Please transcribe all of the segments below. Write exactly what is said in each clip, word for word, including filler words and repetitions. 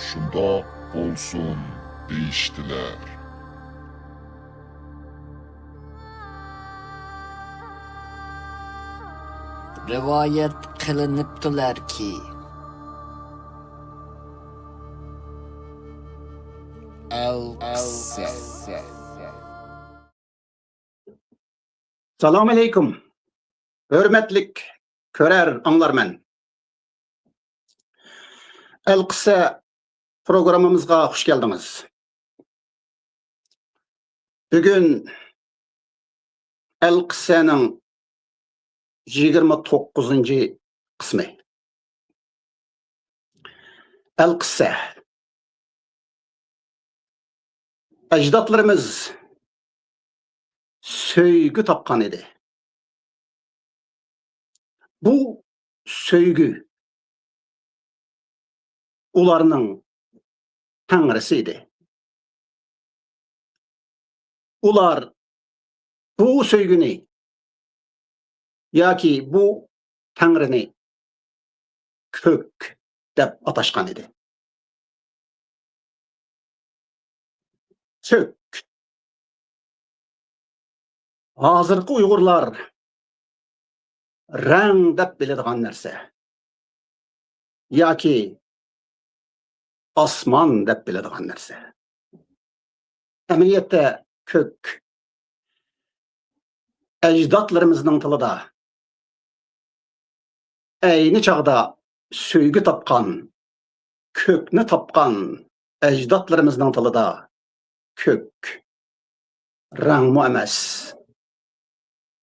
شۇنداق بولسۇن دېيىشتىلەر. رىۋايەت قىلىنىپتۇلەركى، ئەلقىسسە. سالام ئەلەيكۇم، ھۆرمەتلىك كۆرەر ئاڭلارمەن. ئەلقىسسە پروگراممىمىزغا خۇش كەلدىڭىز. بۈگۈن ئەلقىسسەنىڭ يىگىرمە توققۇزىنچى قىسمى. ئەلقىسسە. ئەجدادلىرىمىز سۆيگۈ تاپقان ئىدى. بۇ سۆيگۈ ئۇلارنىڭ تەڭرىسى ئىدى. ئۇلار بۇ سۆيگۈنى ياكى بۇ تەڭرىنى كۆك دەپ ئاتاشقان ئىدى. كۆك. ھازىرقى ئۇيغۇرلار رەڭ دەپ بىلىدىغان نەرسە ياكى ئاسمان دەپ بىلىدىغان نەرسە. ئەمەلىيەتتە كۆك ئەجدادلىرىمىزنىڭ تىلىدا، ئەينى چاغدا سۆيگۈ تاپقان، كۆكنى تاپقان ئەجدادلىرىمىزنىڭ تىلىدا كۆك رەڭمۇ ئەمەس،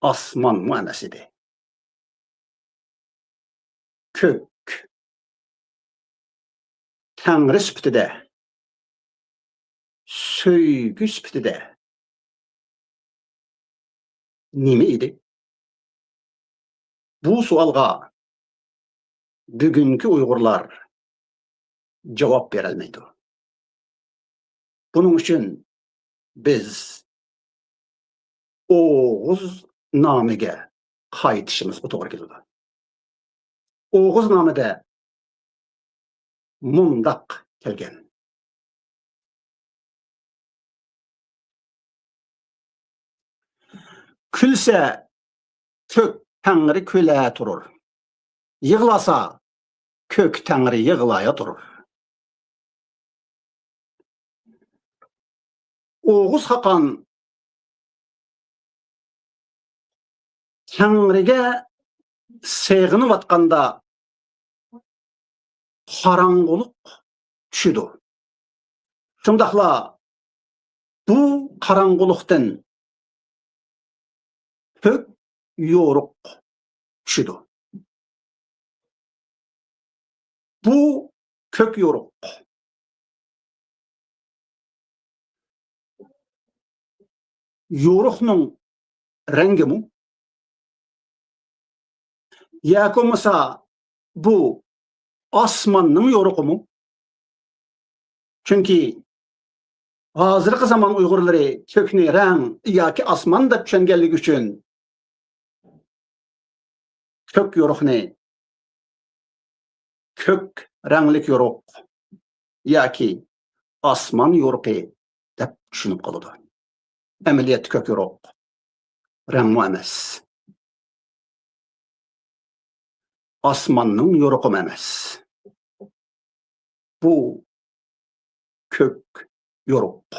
ئاسمانمۇ ئەمەس ئىدى. كۆك تەڭرى سۈپىتىدە، سۆيگۈ سۈپىتىدە نېمە ئىدى؟ بۇ سوئالغا بۈگۈنكى ئۇيغۇرلار جاۋاب بېرەلمەيدۇ. بۇنىڭ ئۈچۈن بىز ئوغۇزنامىگە قايتىشىمىزغا توغرا كېلىدۇ. ئوغۇزنامىدە مۇنداق كەلگەن. كۈلسە كۆك تەڭرى كۈلە تۇرۇر. يىغلاسا كۆك تەڭرى يىغلايا تۇرۇر. ئوغۇز خاقان تەڭرىگە سېغىنىۋاتقاندا قاراڭغۇلۇق چۈشىدۇ. شۇنداقلا بۇ قاراڭغۇلۇقتىن كۆك يورۇق چۈشىدۇ. بۇ كۆك يورۇق. يورۇقنىڭ رەڭگىمۇ؟ ياكى بولمىسا بۇ ئاسماننىڭ يورۇقىمۇ؟ چۈنكى ھازىرقى زامان ئۇيغۇرلىرى كۆكنى رەڭ ياكى ئاسمان دەپ چۈشەنگەنلىكى ئۈچۈن كۆك يورۇقنى كۆك رەڭلىك يورۇق ياكى ئاسمان يورۇقى دەپ چۈشىنىپ قالىدۇ. ئەمەلىيەتتە كۆك يورۇق رەڭمۇ ئەمەس. ئاسماننىڭ يورۇقىمۇ ئەمەس. بۇ كۆك يورۇق.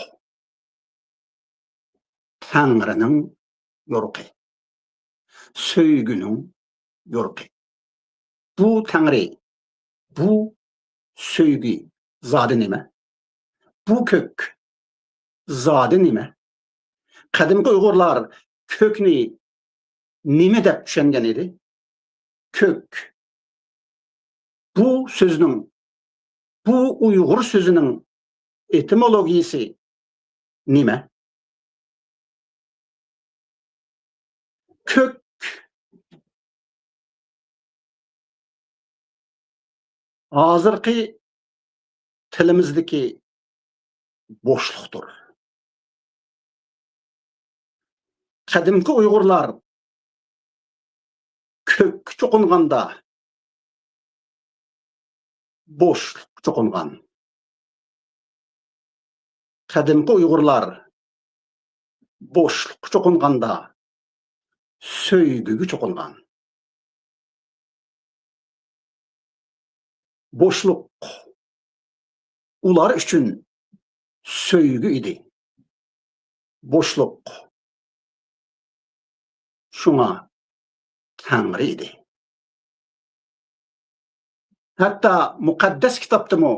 تەڭرىنىڭ يورۇقى. سۆيگۈنىڭ يورۇقى. بۇ تەڭرى، بۇ سۆيگۈ زادى نېمە؟ بۇ كۆك زادى نېمە؟ قەدىمكى ئۇيغۇرلار كۆكنى نېمە دەپ چۈشەنگەن ئىدى؟ كۆك. بۇ سۆزنىڭ، بۇ ئۇيغۇر سۆزىنىڭ ئېتىمولوگىيىسى نېمە؟ كۆك. ھازىرقى تىلىمىزدىكى بوشلۇقتۇر. قەدىمكى ئۇيغۇرلار كۆككە چوقۇنغاندا بوشلۇققا چوقۇنغان. قەدىمكى ئۇيغۇرلار بوشلۇققا چوقۇنغاندا، سۆيگۈگە چوقۇنغان. بوشلۇق ئۇلار ئۈچۈن سۆيگۈ ئىدى. بوشلۇق شۇڭا تەڭرى ئىدى. ھەتتا مۇقەددەس كىتابتىمۇ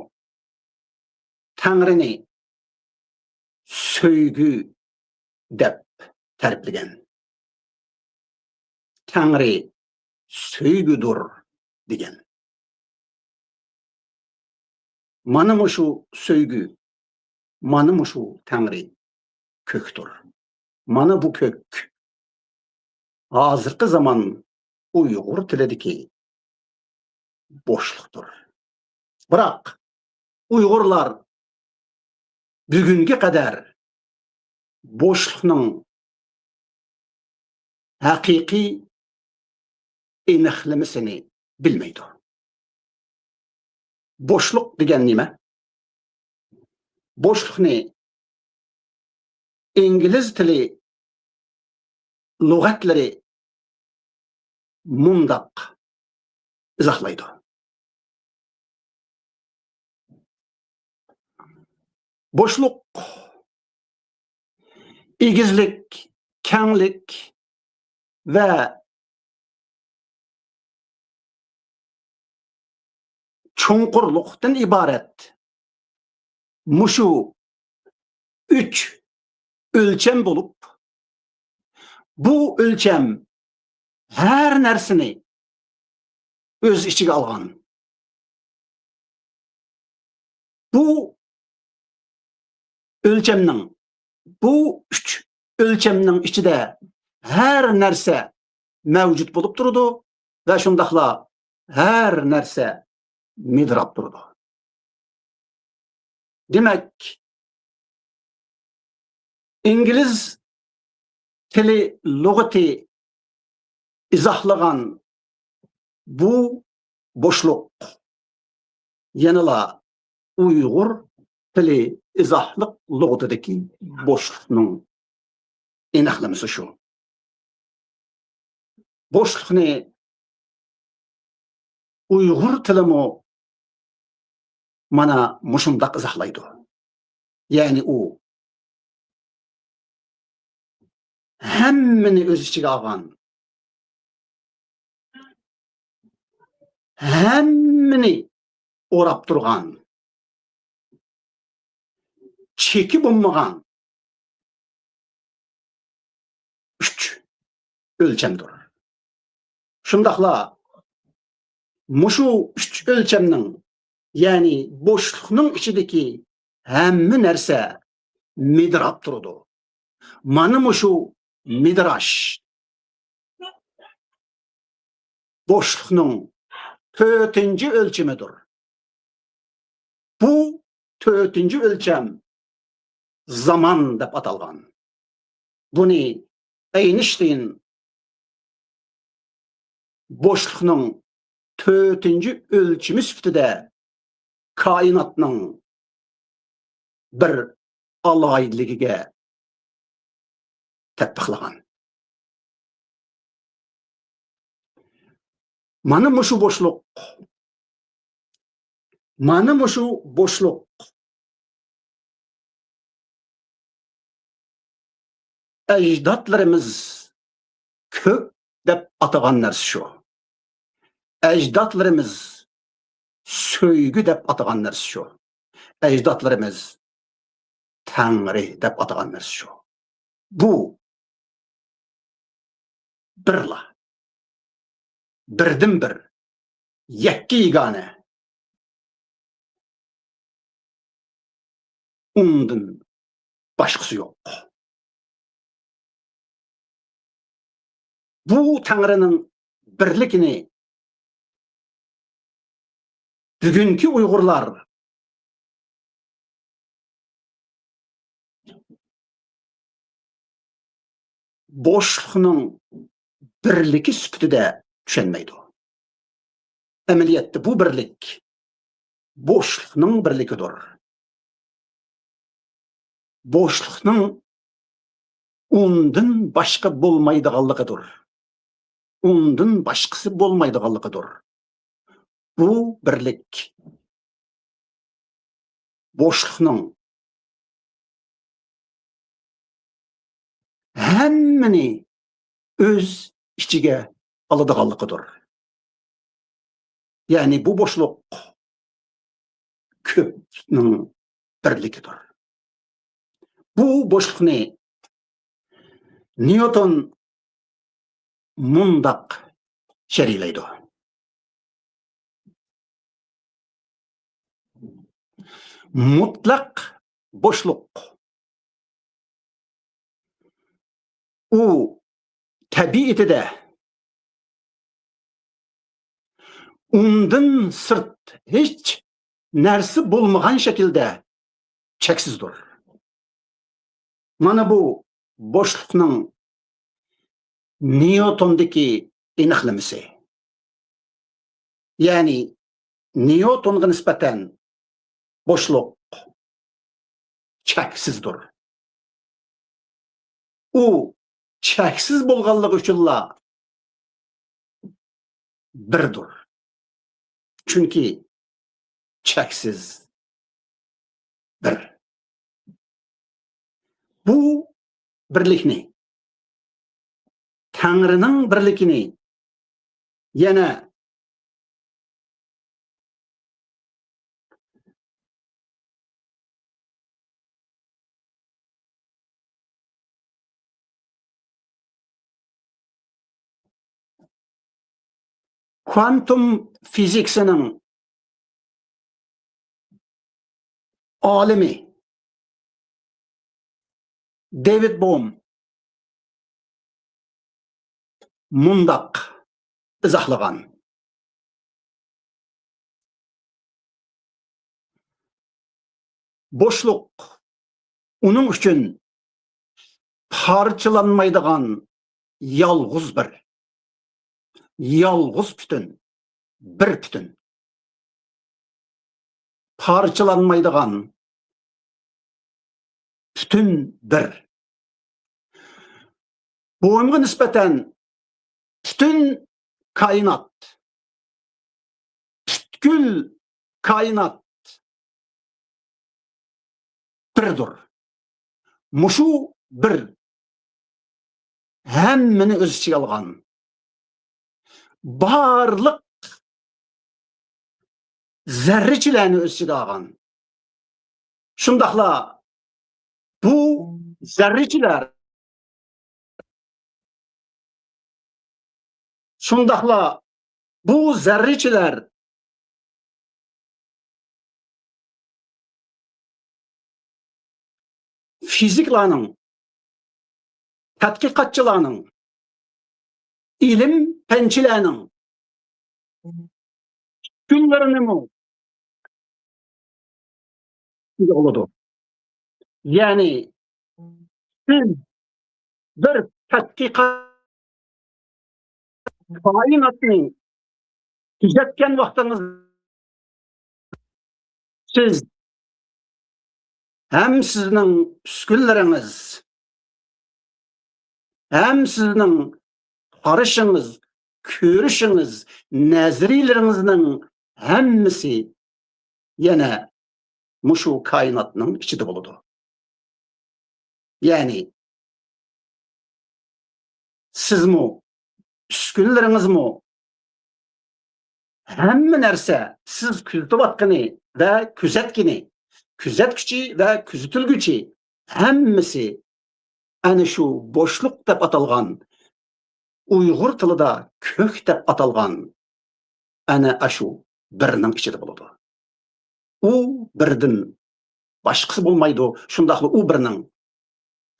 تەڭرىنى سۆيگۈ دەپ تەرىپلىگەن. تەڭرى سۆيگۈدۇر دېگەن. مانا مۇشۇ سۆيگۈ، مانا مۇشۇ تەڭرى كۆكتۇر. مانا بۇ كۆك ھازىرقى زامان ئۇيغۇر تىلىدىكى بوشلۇقتۇر. بىراق ئۇيغۇرلار بۈگۈنگە قەدەر بوشلۇقنىڭ ھەقىقىي ئېنىقلىمىسىنى بىلمەيدۇ. بوشلۇق دېگەن نېمە؟ بوشلۇقنى ئىنگلىز تىلى لۇغەتلىرى مۇنداق ئىزاھلايدۇ. بوشلۇق ئېگىزلىك، كەڭلىك ۋە چوڭقۇرلۇقتىن ئىبارەت مۇشۇ ئۈچ ئۆلچەم بولۇپ، بۇ ئۆلچەم ھەر نەرسىنى ئۆز ئىچىگە ئالغان. بۇ ئۆلچەمنىڭ، بۇ ئۈچ ئۆلچەمنىڭ ئىچىدە ھەر نەرسە مەۋجۇت بولۇپ تۇرىدۇ ۋە شۇنداقلا ھەر نەرسە مىدىراپ تۇرىدۇ. دېمەك، ئىنگلىز تىلى لۇغىتى ئىزاھلىغان بۇ بوشلۇق يەنىلا ئۇيغۇر تىلى ئىزاھلىق لۇغىتىدىكى بوشلۇقنىڭ ئېنىقلىمىسى شۇ. بوشلۇقنى ئۇيغۇر تىلىمۇ مانا مۇشۇنداق ئىزاھلايدۇ. يەنى ئۇ ھەممىنى ئۆز ئىچىگە ئالغان، ھەممىنى ئوراپ تۇرغان، چېكى بولمىغان ئۈچ ئۆلچەمدۇر. شۇنداقلا مۇشۇ ئۈچ ئۆلچەمنىڭ، يەنى بوشلۇقنىڭ ئىچىدىكى ھەممە نەرسە مىدىراپ تۇرىدۇ. مانا مۇشۇ مىدىراش بوشلۇقنىڭ تۆتىنچى ئۆلچىمىدۇر. بۇ تۆتىنچى ئۆلچەم زامان دەپ ئاتالغان. بۇنى ئەينىشتىين بوشلۇقنىڭ تۆتىنچى ئۆلچىمى سۈپىتىدە كائىناتنىڭ بىر ئالاھىدىلىكىگە تەتبىقلىغان. مانا مۇشۇ بوشلۇق، مانا مۇشۇ بوشلۇق ئەجدادلىرىمىز كۆك دەپ ئاتىغان نەرسە شۇ. ئەجدادلىرىمىز سۆيگۈ دەپ ئاتىغان نەرسە شۇ. ئەجدادلىرىمىز تەڭرى دەپ ئاتىغان نەرسە شۇ. بۇ بىرلا، بىردىنبىر، يەككە يېگانە. ئۇندىن باشقىسى يوق. بۇ تەڭرىنىڭ بىرلىكىنى بۈگۈنكى ئۇيغۇرلار بوشلۇقنىڭ بىرلىكى سۈپىتىدە چۈشەنمەيدۇ. ئەمەلىيەتتە بۇ بىرلىك بوشلۇقنىڭ بىرلىكىدۇر. بوشلۇقنىڭ ئۇندىن باشقا بولمايدىغانلىقىدۇر. ئۇندىن باشقىسى بولمايدىغانلىقىدۇر. بۇ بىرلىك بوشلۇقنىڭ ھەممىنى ئۆز ئىچىگە ئالىدىغانلىقىدۇر. يەنى بۇ بوشلۇق كۆپنىڭ بىرلىكىدۇر. بۇ بوشلۇقنى نيۇتون مۇنداق شەرھلەيدۇ. مۇتلەق بوشلۇق. ئۇ تەبىئىتىدە ئۇندىن سىرت ھېچ نەرسە بولمىغان شەكىلدە چەكسىزدۇر. مانا بۇ بوشلۇقنىڭ نيۇتوندىكى ئېنىقلىمىسى. يەنى نيۇتونغا نىسبەتەن بوشلۇق چەكسىزدۇر. ئۇ چەكسىز بولغانلىقى ئۈچۈنلا بىردۇر. چۈنكى چەكسىز بىر. بۇ بىرلىكنى، تەڭرىنىڭ بىرلىكىنى يەنە كۋانتۇم فىزىكىسىنىڭ ئالىمى دېۋىد بوم مۇنداق ئىزاھلىغان: بوشلۇق ئۇنىڭ ئۈچۈن پارچىلانمايدىغان يالغۇز بىر، يالغۇز پۈتۈن، بىر پۈتۈن. پارچىلانمايدىغان پۈتۈن بىر. بومغا نىسبەتەن پۈتۈن كائىنات، پۈتكۈل كائىنات بىردۇر. مۇشۇ بىر ھەممىنى ئۆز ئىچىگە ئالغان، بارلىق زەررىچىلەرنى ئۆز ئىچىگە ئالغان. شۇنداقلا بۇ زەررىچىلەر، شۇنداقلا بۇ زەررىچىلەر فىزىكلارنىڭ، تەتقىقاتچىلارنىڭ، ئىلىم پەنچىلەرنىڭ ئۈسكۈنىلىرىنىمۇ بولىدۇ. يەنى سىز بىر تەتقىقات، كائىناتنى كۆزەتكەن ۋاقتىڭىز، سىز ھەم سىزنىڭ ئۈسكۈنىلىرىڭىز، ھەم سىزنىڭ قارىشىڭىز، كۆرۈشىڭىز، نەزەرىيىلىرىڭىزنىڭ ھەممىسى يەنە مۇشۇ كائىناتنىڭ ئىچىدە بولىدۇ. يەنى سىزمۇ، ئۈسكۈنىلىرىڭىزمۇ، ھەممە نەرسە، سىز كۆزىتىۋاتقىنى ۋە كۆزەتكىنى، كۆزەتكۈچى ۋە كۆزىتىلگۈچى، ھەممىسى ئەنە شۇ بوشلۇق دەپ ئاتالغان، ئۇيغۇر تىلىدا كۆك دەپ ئاتالغان، ئەنە ئاشۇ بىرنىڭ ئىچىدە بولىدۇ. ئۇ بىردىن باشقىسى بولمايدۇ، شۇنداقلا ئۇ بىرنىڭ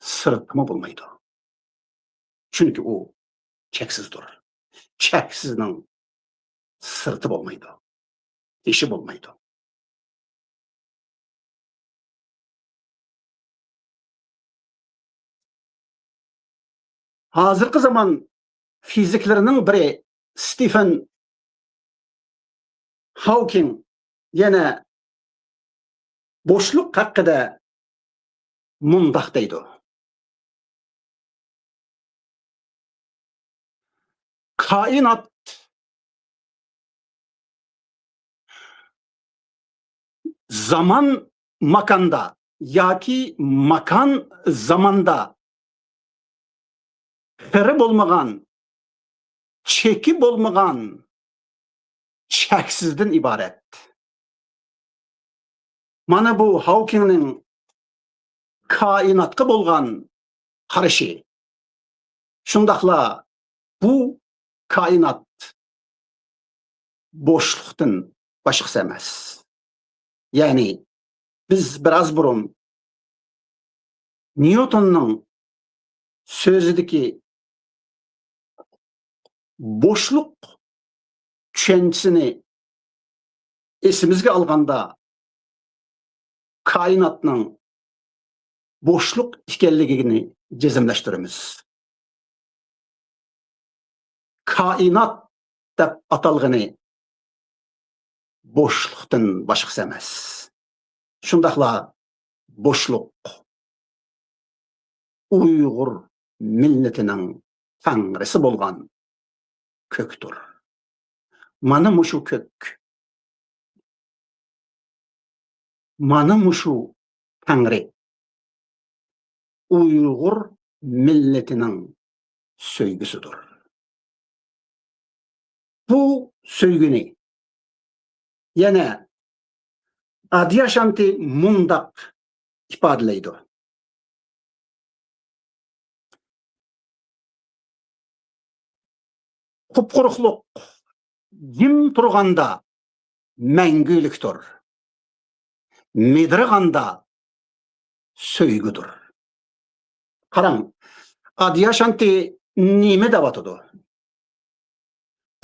سىرتىمۇ بولمايدۇ. چۈنكى ئۇ چەكسىزدۇر. چەكسىزنىڭ سىرتى بولمايدۇ، تېشى بولمايدۇ. ھازىرقى زامان فىزىكلىرىنىڭ بىرى ستىفېن ھاۋكىڭ يەنە بوشلۇق ھەققىدە مۇنداق دەيدۇ: كائىنات زامان ماكاندا ياكى ماكان زاماندا قىرى بولمىغان، چېكى بولمىغان چەكسىزدىن ئىبارەت. مانا بۇ ھاۋكىڭنىڭ كائىناتقا بولغان قارىشى. شۇنداقلا بۇ كائىنات بوشلۇقتىن باشقىسى ئەمەس. يەنى بىز بىراز بۇرۇن نيۇتوننىڭ سۆزىدىكى بوشلۇق چۈشەنچىسىنى ئېسىمىزگە ئالغاندا، كائىناتنىڭ بوشلۇق ئىكەنلىكىنى جەزملەشتۈرىمىز. كائىنات دەپ ئاتالغىنى بوشلۇقتىن باشقىسى ئەمەس. شۇنداقلا بوشلۇق ئۇيغۇر مىللىتىنىڭ تەڭرىسى بولغان كۆكتۇر. مانا مۇشۇ كۆك، مانا مۇشۇ تەڭرى ئۇيغۇر مىللىتىنىڭ سۆيگۈسىدۇر. بۇ سۆيگۈنى يەنە ئادياشانتى مۇنداق ئىپادىلەيدۇ: قۇپقۇرۇقلۇق جىم تۇرغاندا مەڭگۈلۈكتۇر، مىدىرغاندا سۆيگۈدۇر. قاراڭ، ئادياشانتى نېمە دەۋاتىدۇ؟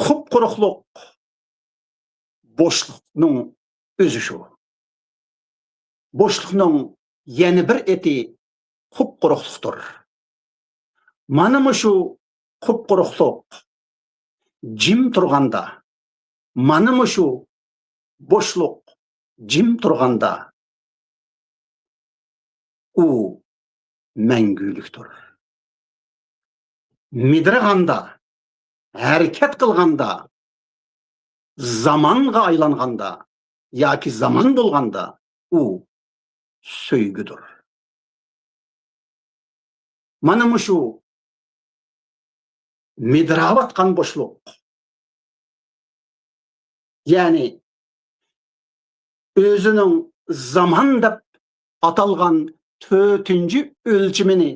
قۇپقۇرۇقلۇق بوشلۇقنىڭ ئۆزى شۇ. بوشلۇقنىڭ يەنە بىر ئېتى قۇپقۇرۇقلۇقتۇر. مانا مۇشۇ قۇپقۇرۇقلۇق جىم تۇرغاندا، مانا مۇشۇ بوشلۇق جىم تۇرغاندا، ئۇ مەڭگۈلۈكتۇر. مىدىرغاندا، ھەرىكەت قىلغاندا، زامانغا ئايلانغاندا ياكى زامان بولغاندا، ئۇ سۆيگۈدۇر. مانا مۇشۇ مىدىراۋاتقان بوشلۇق، يەنى ئۆزىنىڭ زامان دەپ ئاتالغان تۆتىنچى ئۆلچىمىنى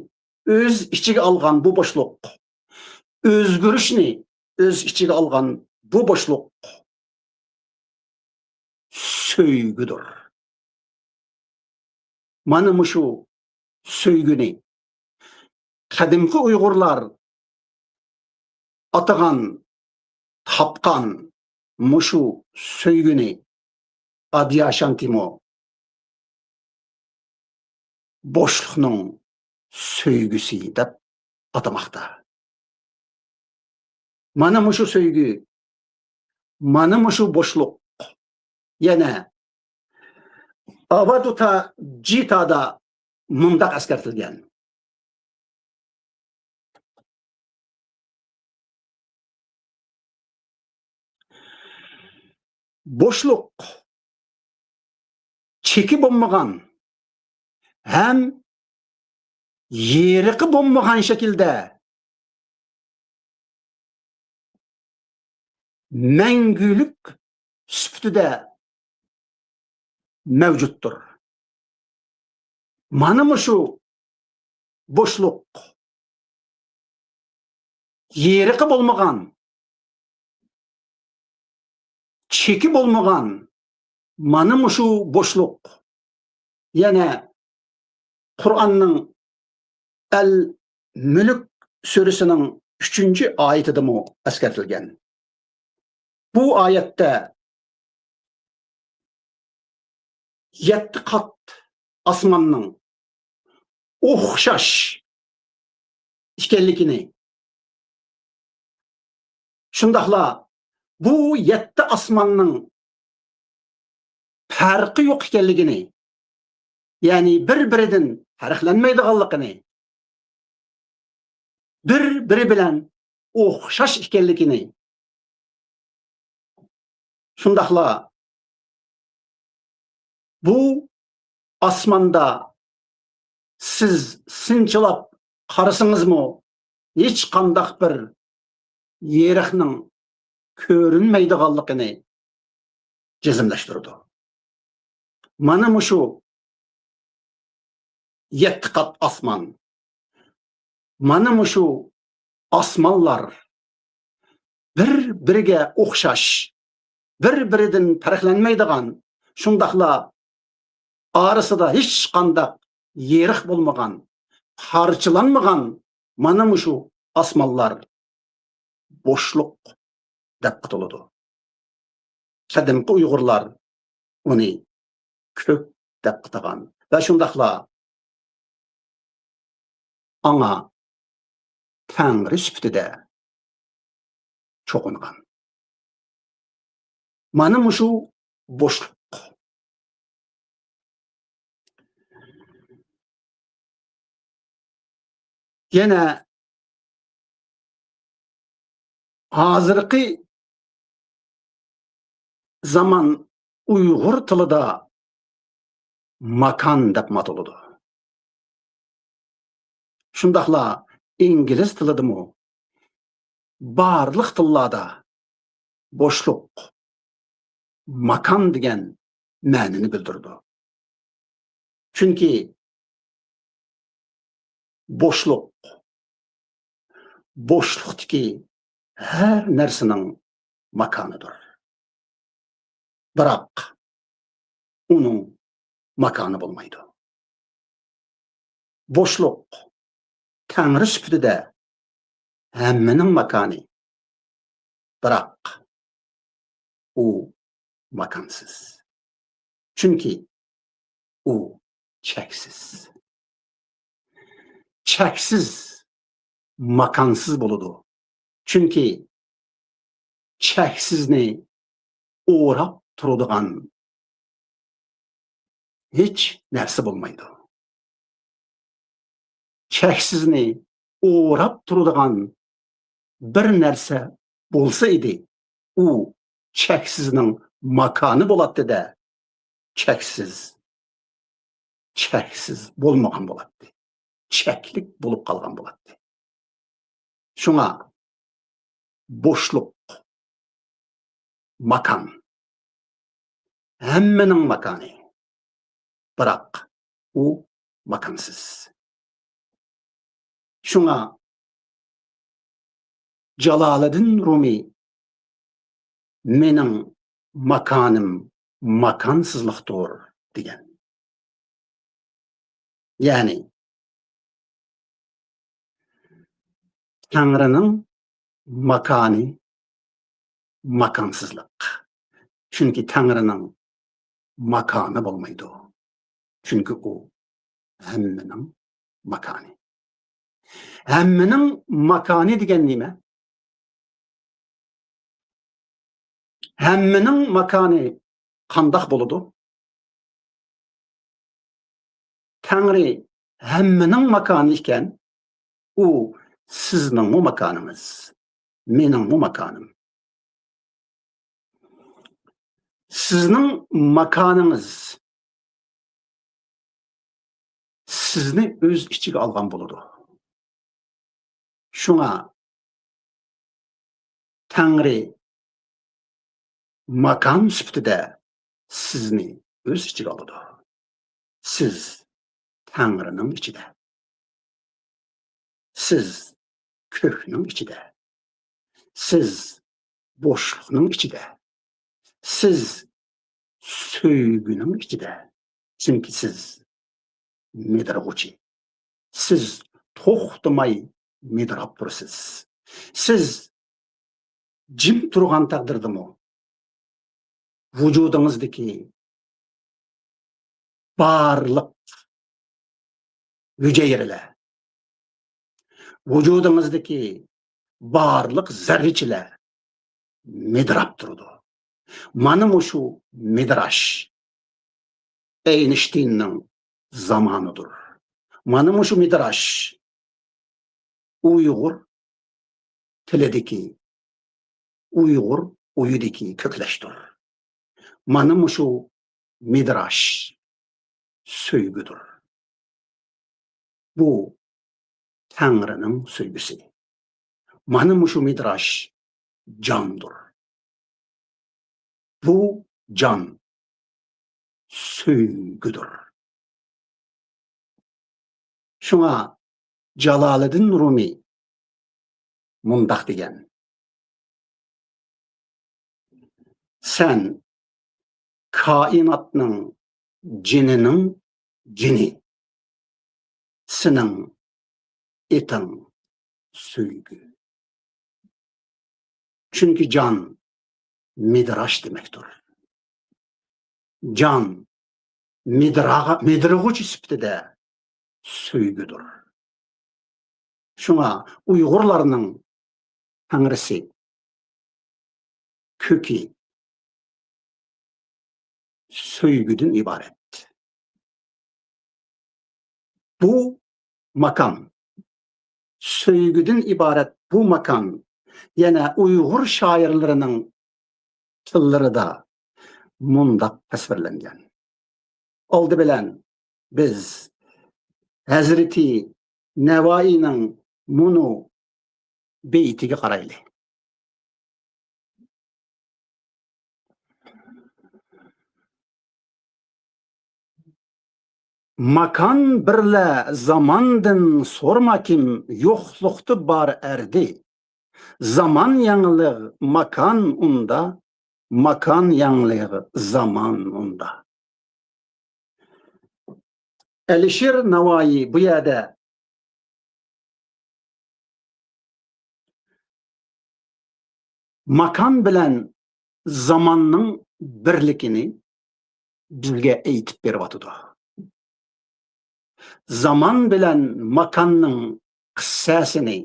ئۆز ئىچىگە ئالغان بۇ بوشلۇق، ئۆزگىرىشنى ئۆز ئىچىگە ئالغان بۇ بوشلۇق سۆيگۈدۇر. مانا مۇشۇ سۆيگۈنى قەدىمكى ئۇيغۇرلار ئاتىغان، تاپقان مۇشۇ سۆيگۈنى ئادياشانتىمۇ بوشلۇقنىڭ سۆيگۈسى دەپ ئاتىماقتا. مانا مۇشۇ سۆيگۈ، مانا مۇشۇ بوشلۇق. يەنە ئاۋادۇتا جىتادا مۇنداق ئەسكەرتىلگەن: بوشلۇق چېكى بولمىغان ھەم يېرىقى بولمىغان شەكىلدە مەڭگۈلۈك سۈپىتىدە مەۋجۇتتۇر. مانا مۇشۇ بوشلۇق، يېرىقى بولمىغان، چېكى بولمىغان مانا مۇشۇ بوشلۇق. يەنە قۇرئاننىڭ ئەل مۈلۈك سۈرىسىنىڭ ئۈچىنچى ئايىتىدىمۇ ئەسكەرتىلگەن. بۇ ئايەتتە يەتتە قات ئاسماننىڭ ئوخشاش ئىكەنلىكىنى، شۇنداقلا بۇ يەتتە ئاسماننىڭ پەرقى يوق ئىكەنلىكىنى، يەنى بىر-بىرىدىن پەرقلەنمەيدىغانلىقىنى، بىر-بىرى بىلەن ئوخشاش ئىكەنلىكىنى، شۇنداقلا بۇ ئاسماندا سىز سىنچىلاپ قارىسىڭىزمۇ، ھېچقانداق بىر يېرىقنىڭ كۆرۈنمەيدىغانلىقىنى جەزملەشتۈرىدۇ. مانا مۇشۇ يەتتە قات ئاسمان، مانا مۇشۇ ئاسمانلار بىر-بىرىگە ئوخشاش، بىر-بىرىدىن پەرقلەنمەيدىغان، شۇنداقلا ئارىسىدا ھېچقانداق يېرىق بولمىغان، پارچىلانمىغان مانا مۇشۇ ئاسمانلار بوشلۇق دەپ ئاتىلىدۇ. قەدىمكى ئۇيغۇرلار ئۇنى كۆك دەپ ئاتىغان ۋە شۇنداقلا ئاڭا تەڭرى سۈپىتىدە چوقۇنغان. مانا مۇشۇ بوشلۇق. يەنە ھازىرقى زامان ئۇيغۇر تىلىدا ماكان دەپمۇ ئاتىلىدۇ. شۇنداقلا ئىنگلىز تىلىدىمۇ بارلىق تىللاردا بوشلۇق، ماكان دېگەن مەنىنى بىلدۈرىدۇ. چۈنكى بوشلۇق، بوشلۇقتىكى ھەر نەرسىنىڭ ماكانىدۇر. بىراق، ئۇنىڭ ماكانى بولمايدۇ. بوشلۇق تەڭرى سۈپىتىدە ھەممىنىڭ ماكانى. بىراق، ئۇ ماكانسىز. چۈنكى ئۇ چەكسىز. چەكسىز ماكانسىز بولىدۇ. چۈنكى چەكسىزنى ئوراپ تۇرىدىغان ھېچ نەرسە بولمايدۇ. چەكسىزنى ئوراپ تۇرىدىغان بىر نەرسە بولسا ئىدى، ئۇ چەكسىزنىڭ ماكانى بولاتتى-دە، چەكسىز، چەكسىز بولمىغان بولاتتى. چەكلىك بولۇپ قالغان بولاتتى. شۇڭا بوشلۇق، ماكان، ھەممىنىڭ ماكانى. بىراق، ئۇ ماكانسىز. شۇڭا جالالىدىن رۇمى «مېنىڭ ماكانىم ماكانسىزلىقتۇر» دېگەن. يەنى، تەڭرىنىڭ ماكانى ماكانسىزلىق. چۈنكى تەڭرىنىڭ ماكانى بولمايدۇ. چۈنكى ئۇ ھەممىنىڭ ماكانى. ھەممىنىڭ ماكانى دېگەن نېمە؟ ھەممىنىڭ ماكانى قانداق بولىدۇ؟ تەڭرى ھەممىنىڭ ماكانى ئىكەن، ئۇ سىزنىڭمۇ ماكانىڭىز، مېنىڭمۇ ماكانىم. سىزنىڭ ماكانىڭىز سىزنى ئۆز ئىچىگە ئالغان بولىدۇ. شۇڭا تەڭرى ماكان سۈپىتىدە سىزنى ئۆز ئىچىگە ئالىدۇ. سىز تەڭرىنىڭ ئىچىدە. سىز كۆكنىڭ ئىچىدە. سىز بوشلۇقنىڭ ئىچىدە. سىز سۆيگۈنىڭ ئىچىدە. چۈنكى سىز مىدىرغۇچى. سىز توختىماي مىدىراپ تۇرىسىز. سىز جىم تۇرغان تەقدىردىمۇ ۋۇجۇدىڭىزدىكى بارلىق ھۈجەيرىلەر، ۋۇجۇدىڭىزدىكى بارلىق زەررىچىلەر مىدىراپ تۇرىدۇ. مانا مۇشۇ مىدىراش ئەينىشتىيننىڭ زامانىدۇر. مانا مۇشۇ مىدراش ئۇيغۇر تىلىدىكى، ئۇيغۇر ئويىدىكى كۆكلەشتۇر. مانا مۇشۇ مىدراش سۆيگۈدۇر. بۇ تەڭرىنىڭ سۆيگۈسى. مانا مۇشۇ مىدراش جاندۇر. بۇ جان سۆيگۈدۇر. شۇڭا جالالىدىن رۇمى مۇنداق دېگەن: سەن كائىناتنىڭ جېنىنىڭ جېنى، سېنىڭ ئېتىڭ سۆيگۈ. چۈنكى جان مىدراش دېمەكتۇر. جان مىدىرا-، مىدىرىغۇچى سۈپىتىدە سۆيگۈدۇر. شۇڭا ئۇيغۇرلارنىڭ تەڭرىسى، كۆكى سۆيگۈدىن ئىبارەت. بۇ ماكان، سۆيگۈدىن ئىبارەت بۇ ماكان يەنە ئۇيغۇر شائىرلىرىنىڭ تىللىرىدا مۇنداق تەسۋىرلەنگەن. ئالدى بىلەن بىز ھەزرىتى نەۋائىينىڭ مۇنۇ بېيىتىگە قارايلى. ماكان بىرلە زاماندىن سورىما كىم، يوقلۇقتا بار ئەردى. زامان يېڭىلىق ماكان ئۇندا، ماكان يېڭىلىق زامان ئۇندا. ئەلىشىر ناۋايى بۇ يەردە ماكان بىلەن زاماننىڭ بىرلىكىنى بىزگە ئېيتىپ بېرىۋاتىدۇ. زامان بىلەن ماكاننىڭ قىسسەسىنى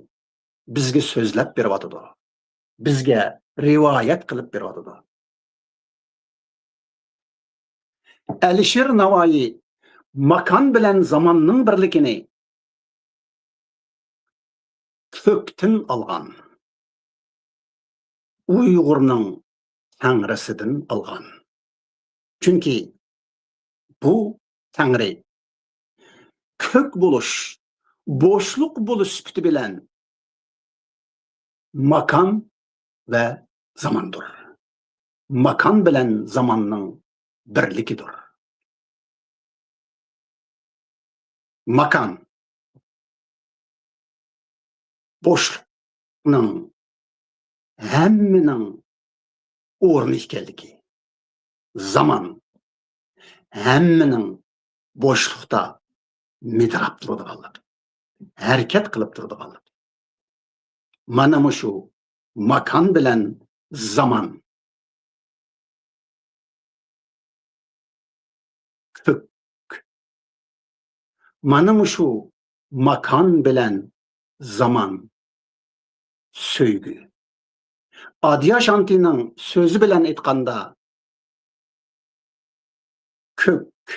بىزگە سۆزلەپ بېرىۋاتىدۇ. بىزگە رىۋايەت قىلىپ بېرىۋاتىدۇ. ئەلىشىر ناۋايى ماكان بىلەن زاماننىڭ بىرلىكىنى كۆكتىن ئالغان، ئۇيغۇرنىڭ تەڭرىسىدىن ئالغان. چۈنكى بۇ تەڭرى كۆك بولۇش، بوشلۇق بولۇش سۈپىتى بىلەن ماكان ۋە زاماندۇر. ماكان بىلەن زاماننىڭ بىرلىكىدۇر. ماكان بوشلۇقنىڭ ھەممىنىڭ ئورنى ئىكەنلىكى، زامان ھەممىنىڭ بوشلۇقتا مىدىراپ تۇرىدىغانلىقى، ھەرىكەت قىلىپ تۇرىدىغانلىقى. مانا مۇشۇ ماكان بىلەن زامان كۆك. مانا مۇشۇ ماكان بىلەن زامان سۆيگۈ. ئاديا شانتىنىڭ سۆزى بىلەن ئېيتقاندا، كۆك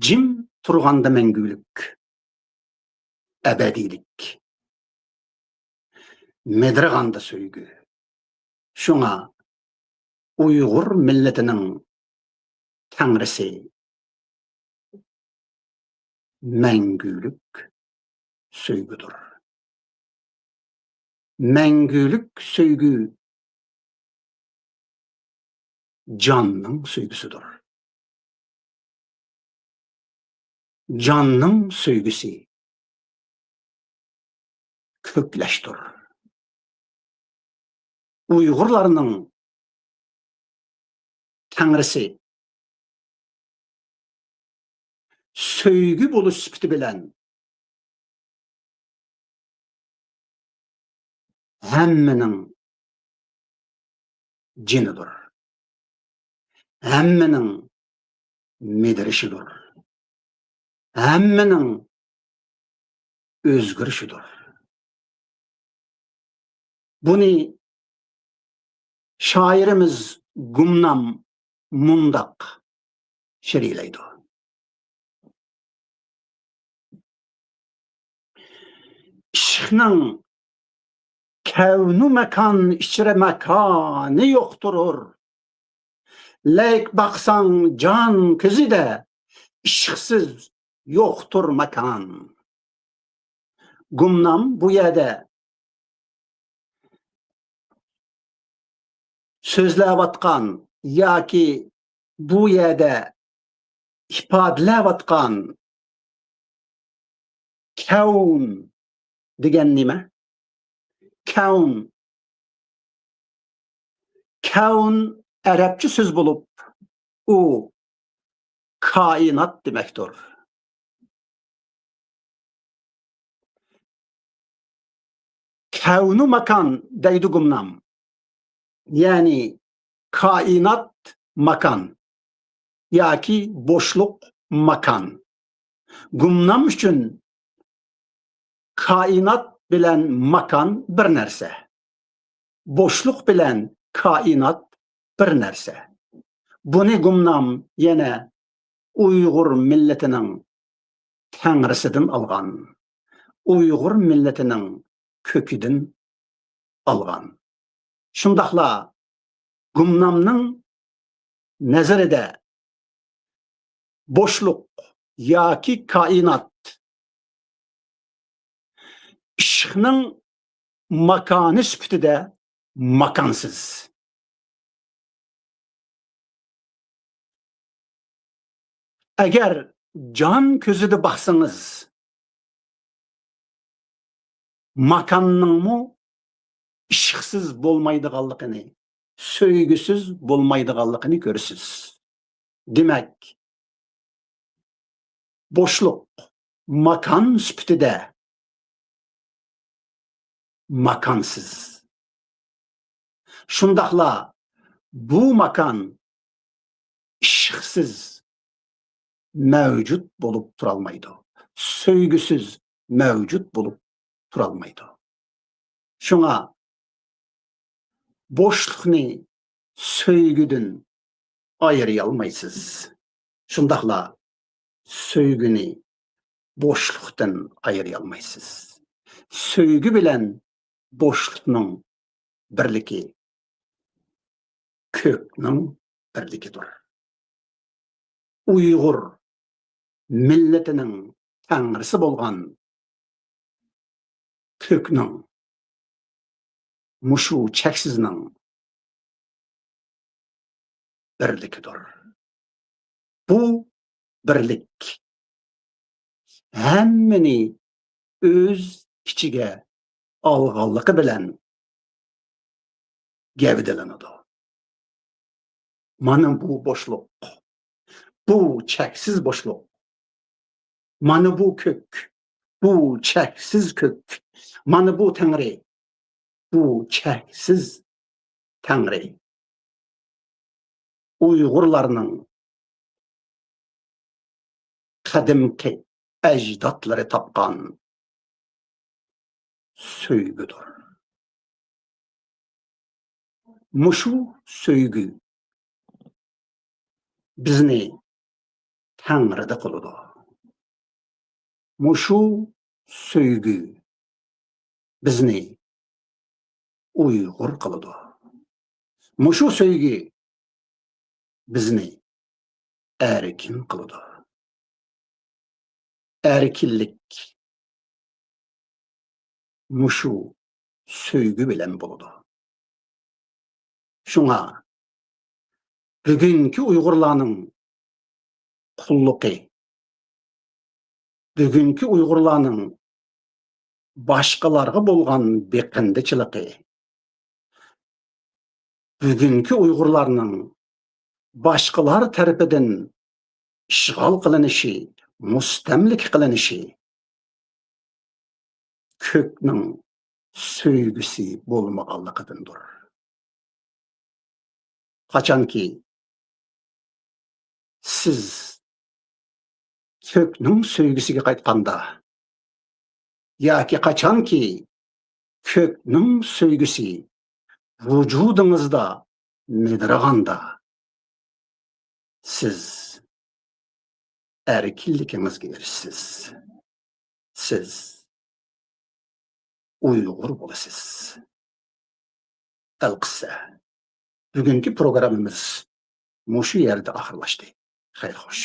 جىم تۇرغاندا مەڭگۈلۈك، ئەبەدىيلىك، مىدىرغاندا سۆيگۈ. شۇڭا ئۇيغۇر مىللىتىنىڭ تەڭرىسى مەڭگۈلۈك سۆيگۈدۇر. مەڭگۈلۈك سۆيگۈ جاننىڭ سۆيگۈسىدۇر. جاننىڭ سۆيگۈسى كۆكلەشتۇر. ئۇيغۇرلارنىڭ تەڭرىسى سۆيگۈ بولۇش سۈپىتى بىلەن ھەممىنىڭ جېنىدۇر. ھەممىنىڭ مىدىرىشىدۇر. ھەممىنىڭ ئۆزگىرىشىدۇر. بۇنى شائىرىمىز گۇمنام مۇنداق شىرىيلەيدۇ. ئىشقنىڭ كەۋنۇ ماكان ئىچرە ماكانى يوقتۇرۇر. لەيك باقساڭ جان كۆزىدە، ئىشقسىز يوقتۇر ماكان. گۇمنام بۇ يەردە سۆزلەۋاتقان ياكى بۇ يەردە ئىپادىلەۋاتقان كەۋن دېگەن نېمە؟ كەۋن. كەۋن ئەرەبچە سۆز بولۇپ، ئۇ كائىنات دېمەكتۇر. كەۋنۇ ماكان دەيدۇ گۇمنام. يەنى كائىنات ماكان ياكى بوشلۇق ماكان. گۇمنام ئۈچۈن كائىنات بىلەن ماكان بىر نەرسە. بوشلۇق بىلەن كائىنات بىر نەرسە. بۇنى گۇمنام يەنە ئۇيغۇر مىللىتىنىڭ تەڭرىسىدىن ئالغان، ئۇيغۇر مىللىتىنىڭ كۆكىدىن ئالغان. شۇنداقلا گۇمنامنىڭ نەزىرىدە بوشلۇق ياكى كائىنات ئىشقنىڭ ماكانى سۈپىتىدە ماكانسىز. ئەگەر جان كۆزىدە باقسىڭىز، ماكاننىڭمۇ ئىشقسىز بولمايدىغانلىقىنى، سۆيگۈسىز بولمايدىغانلىقىنى كۆرىسىز. دېمەك، بوشلۇق ماكان سۈپىتىدە ماكانسىز. شۇنداقلا بۇ ماكان ئىشقسىز مەۋجۇت بولۇپ تۇرالمايدۇ، سۆيگۈسىز مەۋجۇت بولۇپ تۇرالمايدۇ. شۇڭا بوشلۇقنى سۆيگۈدىن ئايرىيالمايسىز. شۇنداقلا سۆيگۈنى بوشلۇقتىن ئايرىيالمايسىز. سۆيگۈ بىلەن بوشلۇقنىڭ بىرلىكى كۆكنىڭ بىرلىكىدۇر. ئۇيغۇر مىللىتىنىڭ تەڭرىسى بولغان كۆكنىڭ، مۇشۇ چەكسىزنىڭ بىرلىكىدۇر. بۇ بىرلىك ھەممىنى ئۆز ئىچىگە ئالغانلىقى بىلەن گەۋدىلىنىدۇ. مانا بۇ بوشلۇق، بۇ چەكسىز بوشلۇق. مانا بۇ كۆك، بۇ چەكسىز كۆك. مانا بۇ تەڭرى، بۇ چەكسىز تەڭرى. ئۇيغۇرلارنىڭ قەدىمكى ئەجدادلىرى تاپقان سۆيگۈدۇر. مۇشۇ سۆيگۈ بىزنى تەڭرىدە قىلىدۇ. مۇشۇ سۆيگۈ بىزنى ئۇيغۇر قىلىدۇ. مۇشۇ سۆيگۈ بىزنى ئەركىن قىلىدۇ. ئەركىنلىك مۇشۇ سۆيگۈ بىلەن بولىدۇ. شۇڭا بۈگۈنكى ئۇيغۇرلارنىڭ قۇللۇقى، بۈگۈنكى ئۇيغۇرلارنىڭ باشقىلارغا بولغان بېقىندىچىلىقى، بۈگۈنكى ئۇيغۇرلارنىڭ باشقىلار تەرىپىدىن ئىشغال قىلىنىشى، مۇستەملىكە قىلىنىشى كۆكنىڭ سۆيگۈسى بولمىغانلىقىدىندۇر. قاچانكى سىز كۆكنىڭ سۆيگۈسىگە قايتقاندا، ياكى قاچانكى كۆكنىڭ سۆيگۈسى ۋۇجۇدىڭىزدا مىدىرىغاندا، سىز ئەركىنلىكىڭىزگە ئېرىشىسىز. سىز ئۇيغۇر بولىسىز. ئەلقىسسە، بۈگۈنكى پروگراممىمىز مۇشۇ يەردە ئاخىرلاشتى. خەير خوش.